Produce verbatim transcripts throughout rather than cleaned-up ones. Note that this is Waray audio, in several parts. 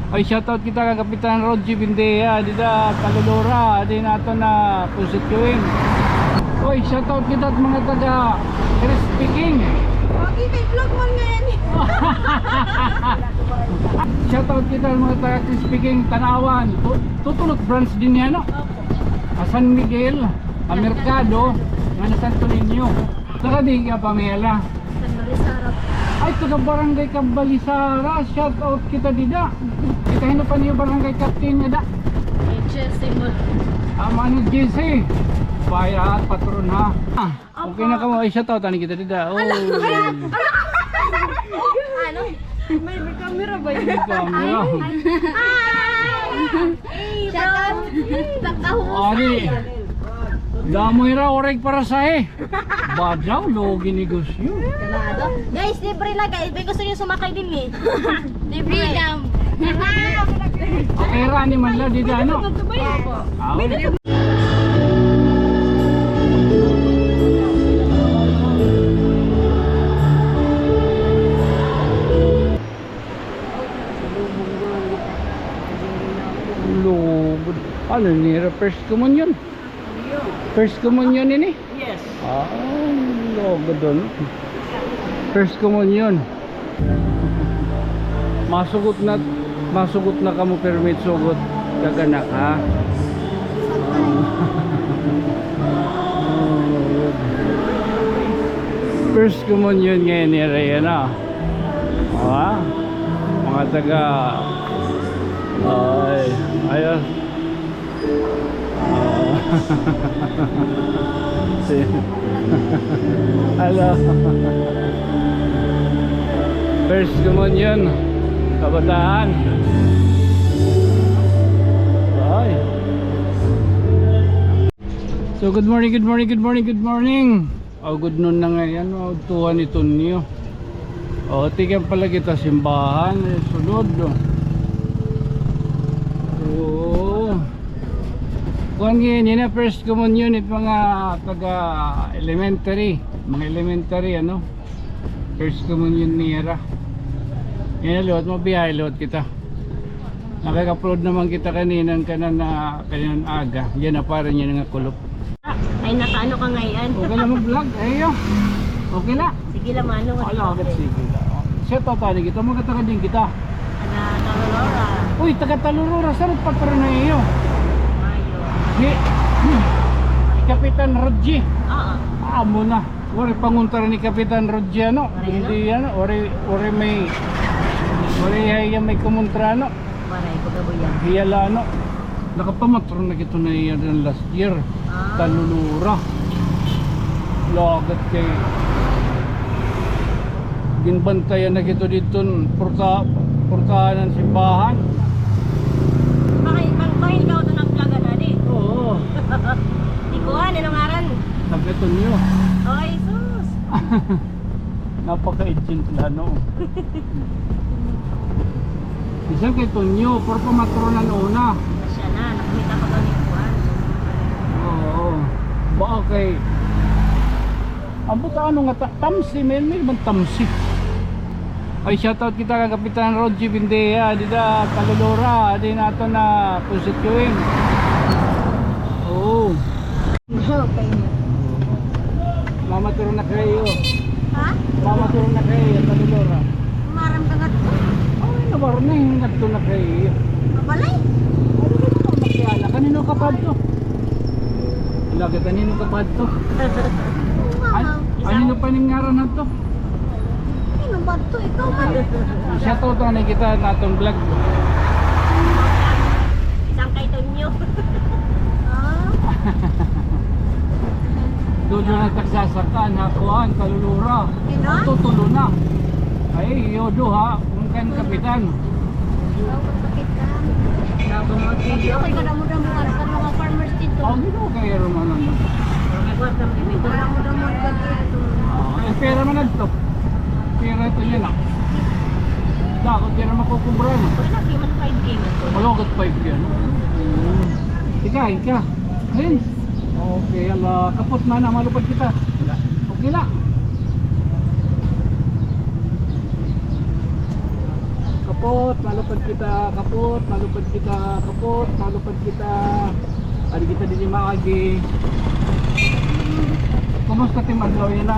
Ay, shoutout kita kan Kapitan Rodji Bindeya, dida, Talulora, adi naton na constituent. Oy, shoutout kita ha mga taga Crispy King. Okay, may vlog man ngayon. Shoutout kita ha mga taga Crispy King, Tanauan. Tu-, tutulot branch din yan, no? Opo. Ah, San Miguel, ah, Mercado, nga na Santo Niño. Taga di ka pamela? Taga Balisara. Ay, taga Barangay Cabalisara. Shout out kita dida. Kita hin-o pa niyo barangay captain nga da? Eh, Jesse mo. Ah, Mano Jesse. Bayad, patron ha. Ah, okay na kamo. Ay, shout out ani kita dida. Oh. Ano? May camera ba yun? May camera. Ay, ay. Hi! Shout out. Ari, damo ira oreg para sa, eh. Badaw, lugi negosyo. Guys, libre la, guys. May gusto niyo sumakay din, eh. Libre. Freedom. Okay ra, animal la, dida, ano? Ah, okay. Lugod. Ano nira, first communion? First communion ini? Yes. Ah, lugod dun. First communion. Masugot na, masugot na kamo, pirmi it sugot. Kaganak, ha? First communion ngayon ni Rhea na. O, ha? Mga taga, ay, ayos. Ah. Si-, hello. First communion, kabataan. Ay. So, good morning, good morning, good morning, good morning. Aw, good noon na ngayon, aw, tuhan ni Tonyo. O, tikang pala kita simbahan, eh, sulod, o. Oo. Kuan ngayon, yun na first communion, it mga taga elementary, mga elementary, ano, first communion nira. Yan, liwat mo, biyahe, liwat kita. Nakag-upload naman kita kaninang kanan na, kaninang aga. Yan na, para niya nga kulop. Ay, nakaano ka ngayon? Okay lang mag-vlog. Ayo. Okay la. Sige la, mano. Wala, agad sige la. Shout out ani kita, mga taga din kita. Taga Talulora. Uy, taga Talulora, saan ang patron na iyo? Mayo. Di, Kapitan Rodji. Oo. Amo na. Waray pangontra ni Kapitan Rodji, ano? Waray, ano? Hindi, ano? Waray, waray may, waray, ay, may kumontra, ano? Waray, pagkabuyan. Hiya la, ano? Nakapamatron na kita na iya din last year. Ah. Talulora. Lagat kay ginbantayan na kita dito, purta-, purtahan ng simbahan. Bakit, bang, bang ikaw ito nagplaga na di? Oo. Di ko, ano ngaran? Taga Tonyo. Ay, sus. Napaka-agent la, no? Bisan kay Tonyo, pero pamatronan una. Siya na, nakamita ko daw ni Juan. Oo. Baka kay, ambot ano nga ta-, tamsi, may, may man tamsi. Ay, shoutout kita kay Kapitan Rodji Bindeya, dida, Talulora, di nato na constituent. Oo. Okay na. Mamaturo na kayo. Ha? Mamaturo na kayo, Talulora. Maram ka ngadto? Ay, nabaron na yung ngadto na kayo. Mabalay? Ano ba ito? Magkiyala. Kanino ka pa ito? Lagi, kanino ka pa ito? Mama. An-, kanino pa ning ngaran na ito? Sino ba to? Ikaw man. Shoutout na kita na atong vlog. Isang kay Tonyo. Ah. Dulo na tagsasakan, ha, kuan, Talulora. Sino? Tutulo na. Ay, iyo, duha, kung kan kapitan. Ikaw, kapitan. Ikaw, kapitan. Ikaw, kapitan. Ikaw, kapitan. Ang ginoo kay Roman, ano? Damo-damo ka dito. Ah, eh, pera man adto. Pera ito niya na. Dapat yan ang makukubra, no? Wala, di man five K na to. Wala ka five K, ano? Ika, ika. Ayun. Okay, ala, kapot na na, malupad kita. Okay na. Kapot. Kapot, malupad kita, kapot, malupad kita, kapot, malupad kita. Adi kita dinhi maagi. Kumusta it im adlaw yana?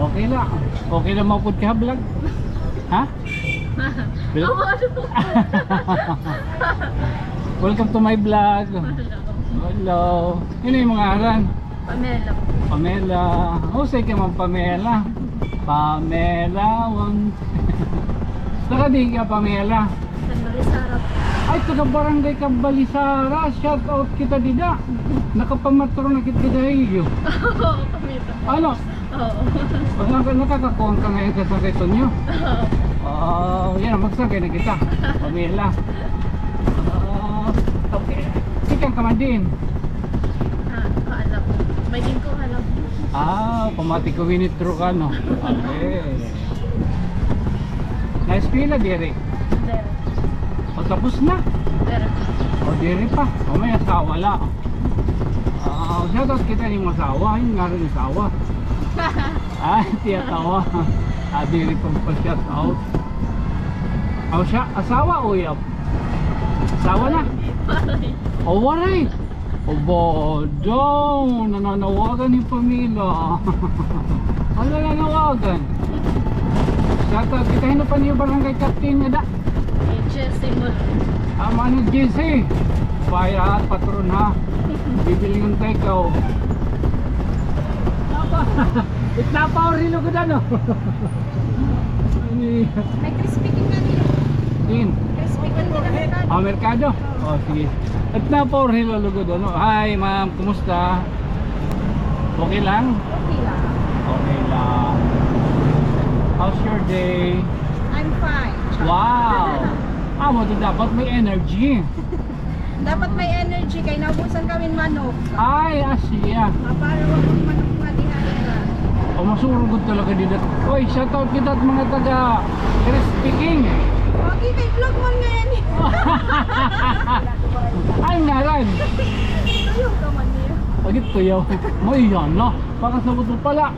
Okay la. Okay la maupod ka ha vlog? Ha? Wel- Awa, ano? Welcome to my vlog. Hello. Ano it im ngaran? Pamela. Pamela. Husay ka man, Pamela. Pamela, one. Taga diin ka, Pamela? Taga Balisara. Ay, taga Barangay Cabalisara. Shout out kita dida. Nakapamatron na kita dida ha iyo. Oo, kami ito. Ano? Oo. Nakaka-, nakakakuan ka ngayon ka sa kay Tonyo? Oo. Oo, yana, magsangkay na kita. Pamela. Ah, okay. Tikang ka man diin? Ah, kaalam. May din ko alam. Ah, pamati ko winitro ka, no? Okay. Naeskwela, diri? Diri. O, tapos na? Diri. O, diri pa. O, may asawa la. Ah, shout out kita ha im asawa. Ano it ngaran it im asawa? Ay, tiyatawa. Ah, diri pa pa-shout out. O, siya, asawa, uyab? Asawa na? Waray. O, waray. O, ba, daw, nananawagan hi Pamela. Ano nananawagan? Shout out kita. Hin-o pa it iyo barangay captain ngada? Jesse Mul. Ah, Mano Jesse. Bayad, patron, ha? Bibilngon ta ikaw. Apa? Itna pa or hilugod, ano? May crispy king na dito. Diin? Crispy king na dito. Ah, merkado? O, sige. Itna pa or hilulugod, ano? Hi, ma'am. Kumusta? Okay lang? Okay lang. Okay lang. How's your day? I'm fine. Wow! Amo ito dapat, may energy. Dapat may energy kay naubusan kami hin manok. Ay, ah, siya. Maparawag an manok nga diha. O, masurugod talaga dida. Oy, shout out kita ha mga taga Crispy King. Okay, kay vlog man ngayon. Ay, ngaran. Tuyo ka man niya. Agit tuyo. Mo iyan na. Pakasabot mo pala.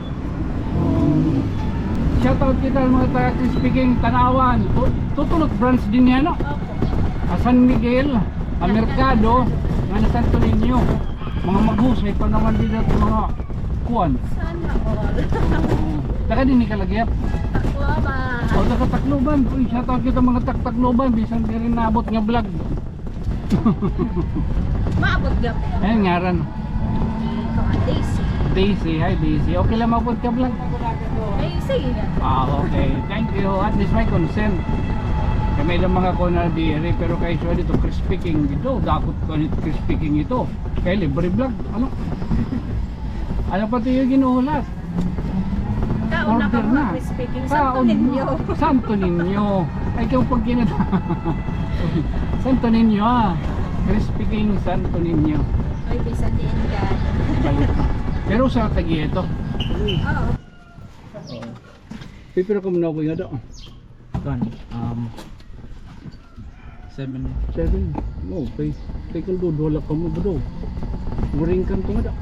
Shout out kita mga taga Crispy King, Tanauan. Tu-, tutulot branch din yan, no? Opo. Ah, San Miguel, ah, Merkado, nga na Santo Niño. Mga maghusay pa naman din at mga kuan. Sana all. Taga din ni Kalagyap? Tacloban. O, taga Tacloban. Uy, shout out kita mga tak-, Tacloban. Bisan diri naabot nga vlog. Maabot gihapon. Ano ngaran? Daisy. Daisy, hi Daisy. Okay lang maupod ka vlog? Ay, sige nga. Ah, okay. Thank you. At least may consent. Kay may-ada mga kuan diri, pero kay usually ito Crispy King dito. Dakot ko nito Crispy King ito. Kay libre vlog. Ano? Ano pa ito iyo ginhuhulat? Kaon na ka, order na. Crispy King. Santo Niño. Santo Niño. Ay, ikaw pag ginat-, Santo Niño, ah. Crispy King, Santo Niño. Ay, bisan diin ka. Balik. Pero sa tag-iya ito. Oo. Oo. Pipira ka muna ako nga daw. Kan, um, seven. Seven. Okay. Kay kay Kaldo, duha la kamo ba daw? Waray kan tunga da.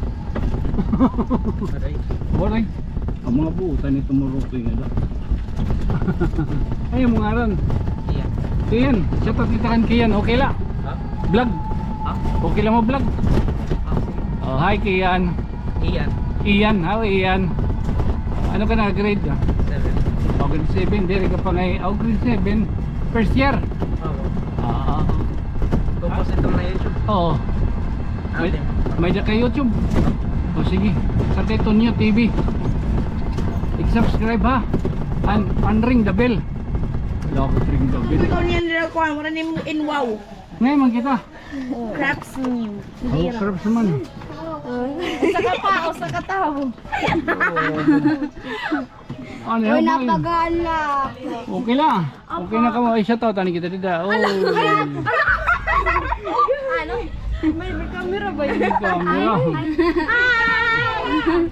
Waray. Waray. An mga buotan ni Tumurukoy nga da. Ay, an ngaran. Kian. Kian. Shout out kita kan Kian. Okay la? Ha? Vlog. Ha? Okay la mo vlog? Ha? Oh, hi, Kian. Ian. Ian, how Ian? Ano ka na, grade? Seven. Oh, grade seven, diri ka pa ngay-, oh, grade seven. First year? Oo. Ah. Tapos ito na YouTube. Oo. May, may-ada ka YouTube? O, sige. Sa kay Tonyo T V. I-subscribe, ha? And, and ring the bell. Wala ko ring the bell. Ikaw niyan nila kuha, mura ni in wow. Ngayon man kita. Crabs, mm. Oh, crabs man. Usa ka pa, usa ka tawo. Ano yan, boy? Napagana. Okay la. Okay na kamo. Ay, shout out, ani kita dida. Oh. Ano? May camera ba yun? May camera. Hi!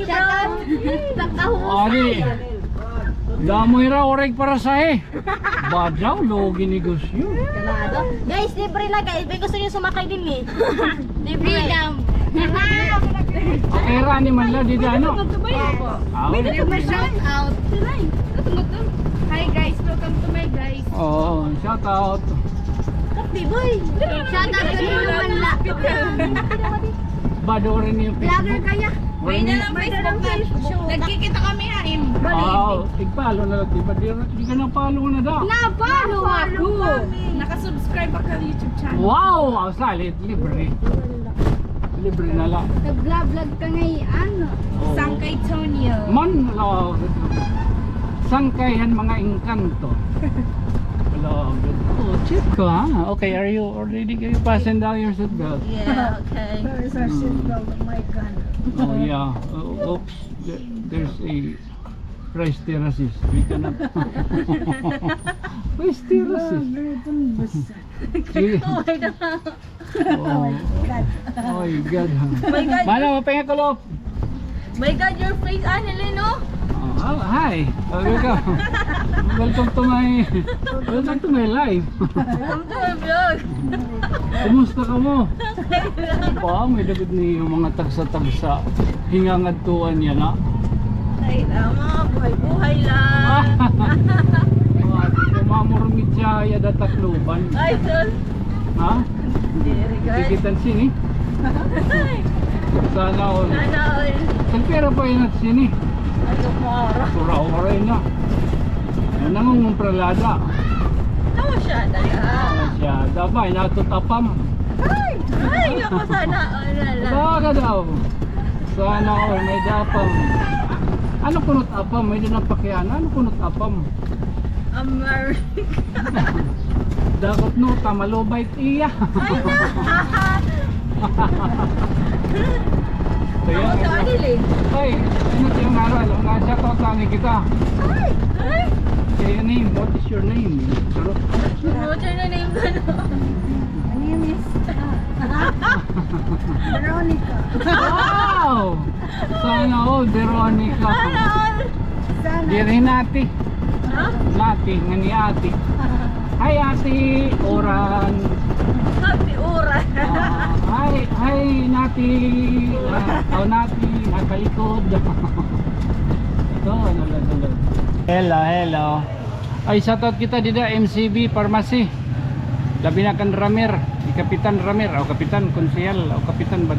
Shout out. Ari. Damo ira, oreg para sa, eh. Badaw, lugi negosyo. Kalado. Guys, libre la, guys. May gusto niyo sumakay din, eh. Libre. Freedom. Okay ra ni man la, dida, ano? Ah, pwede ka mag-shout out. Hi, guys. Welcome to my guys. Oo, shout out. Kapi, boy. Shout out to you naman la. Ba, doon rin yung Facebook. Vlogger kaya? May na lang Facebook na. Nagkikita kami, ha, im. Oo, i-follow na lang, di ba? Di, di ka na-follow na daw. Na-follow ako. Naka-subscribe ako sa YouTube channel. Wow! Ang salit, libre. Libre na lang. Nag-vlog-vlog ka ngay-an. Oo. Sangkay Tonyo. Man, oh, sangkay han mga engkanto. Hello, good. Oh, check ko, ha? Okay, are you already, are you fasten down your seat belt? Yeah, okay. Where is our seat belt? Oh my God. Oh, yeah. Oh, oops. There, there's a rice terraces. We cannot. Rice terraces. Grabe, ito na basta. Sige. Oh my God. Oh. Oh my God. Oh my God, ha? My God. Mana, mapahinga ko, Lop. My God, your face, Annalyn, no? Oh, hi. Oh, welcome. Welcome to my, welcome to my life. Welcome to my vlog. Kumusta kamo? Ba, may dagod ni mga tagsa-tagsa. Hingangadtuan yana. Ay, tama. Buhay-buhay lang. Mamurmidya ya da Tacloban. Ay, sus. Ha? Very good. Tikitan sini. Sana all. Sana all. Tagpira pa yana sini? Ay, kumara. Sura-ura na. Nangungumpra la ada. Tama siya, dala. Tama siya. Dabay, natutapam. Ay! Ay, ako sana all na lang. Baka daw. Sana all, may dapam. Ano kunot apam? May dinang pakiana. Ano kunot apam? America. Dagot no, tamalubay iya. Ay, na. Kaya, ako sa Adelaide. Ay, ano siya nga rin? Alam nga siya, to, saan kita? Ay, ay. Kaya name, what is your name? Charot. What's your name? My name is, ah, Veronica. Wow! Sana all, Veronica. Sana all. Sana. Diri Nati. Ha? Nati, nga ni Ate. Hi, Ate Oran. Ate Oran. Ah, hi, hi, Nati. Ah, oh, Nati, nakalikod. Ito, ano, ano, ano. Hello, hello. Ay, shout out kita dida, M C B Pharmacy. Labi na kan Ramir, ni Kapitan Ramir, o Kapitan, Konsehal, o Kapitan ba?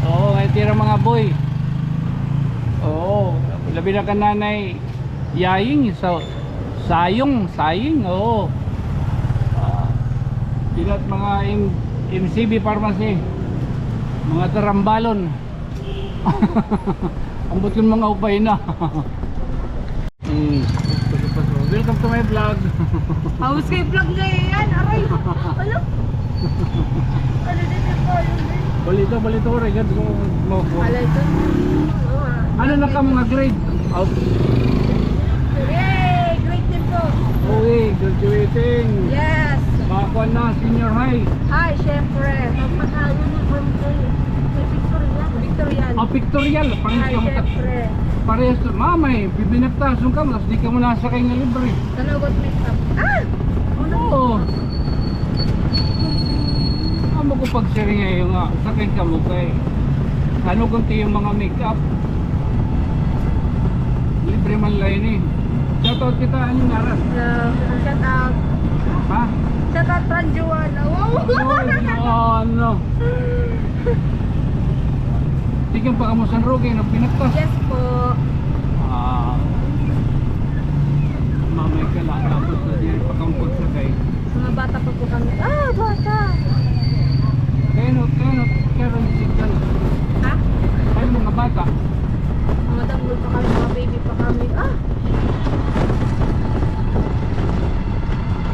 Oo, ngay-an tira mga boy. Oo, labi na kan Nanay Yaying, so, Sayong, Saying, oo. Ah, dida mga M-, M C B Pharmacy, mga tarambalon. Ambot kun mga upay na. Mm. Welcome to my vlog. Hawas kay vlog ngay-an. Aray. Ano? Ano din yung volume din? Balita, balita ko, Regan, kung mo. Alay ko. Ano na ka mga grade? Out. Yay! Grade ten po. Uy, graduating. Yes. Makakuha na, senior high. Ay, syempre. Magpakain ni Victorial. Victorial. Ah, Victorial. Parehas kamo. Ay, syempre. Parehas. Mamay, bibinagtason ka, mas di ka mo nasakay nga libre. Nanugot makeup. Ah! Oo. Amo ko pagsiring nga sakay kamo kay ano kun tiyo mga makeup. Libre man la ini. Shout out kita, ano ngaran? Hello. Shout out. Ha? Shout out, Franjuan. Wow! Ano? Tikang pa kamo San Roque, nagpinagtas? Yes po. Ah. Mamay ka lang, tapos na diyan, pakampag sakay. Mga bata pa po kami. Ah, bata! Kaya no, kaya no, kaya no, si Jan. Ha? Ay, mga bata. Mga tanggol pa kami, mga baby pa kami. Ah!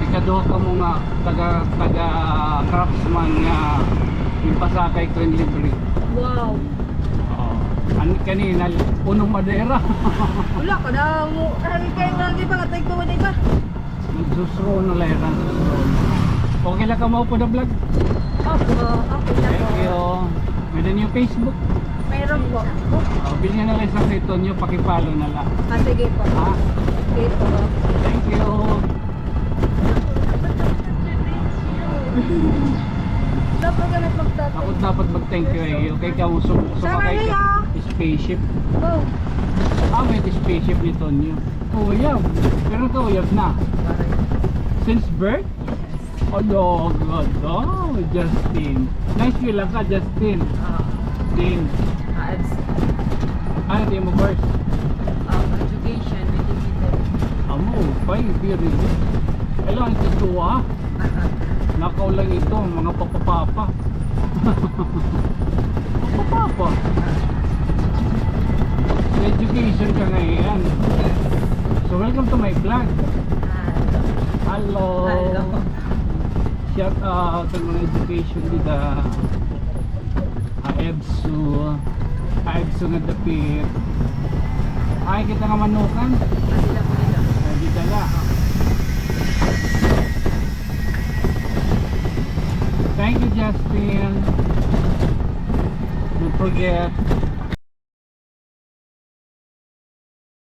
Ikaduha kamo nga taga, taga Craftsman nga ginpasakay ko hin libre. Wow. Oo. An-, kanina, uno madera. Wala ka na mo. Ay, kaya nga, di ba, nga tayo ko, di ba? Nagsusro na la, nagsusro. Okay la ka maupo da vlog? Opo, okay la po. Thank you. May-ada niyo Facebook? Mayroon po. Oh, bilhin na la isang sa ito niyo, paki-follow na la. Ah, sige po. Ha? Sige po. Thank you. Dapat ka na magtatay. Ako dapat mag-thank you, eh. Okay ka, usok, usok ka kay spaceship. Oh. Ah, may spaceship ni Tonyo. Kauyab. Pero kauyab na. Since birth? Ala, ganda. Justin. Nag-eskwela ka, Justin? Ah. Din. Ah, it's Ano di mo course? Um, education, educator. Amo, pay, very good. Kailangan ito, ah. Nakaw lang ito, mga papapapa. Papapapa. Education ka ngayon. So, welcome to my vlog. Hello. Hello. Shout out sa mga education dida. A EBSU. A EBSU nga dapit. Ay, kita nga manukan. Ay, dida la. Thank you, Justin. Don't forget.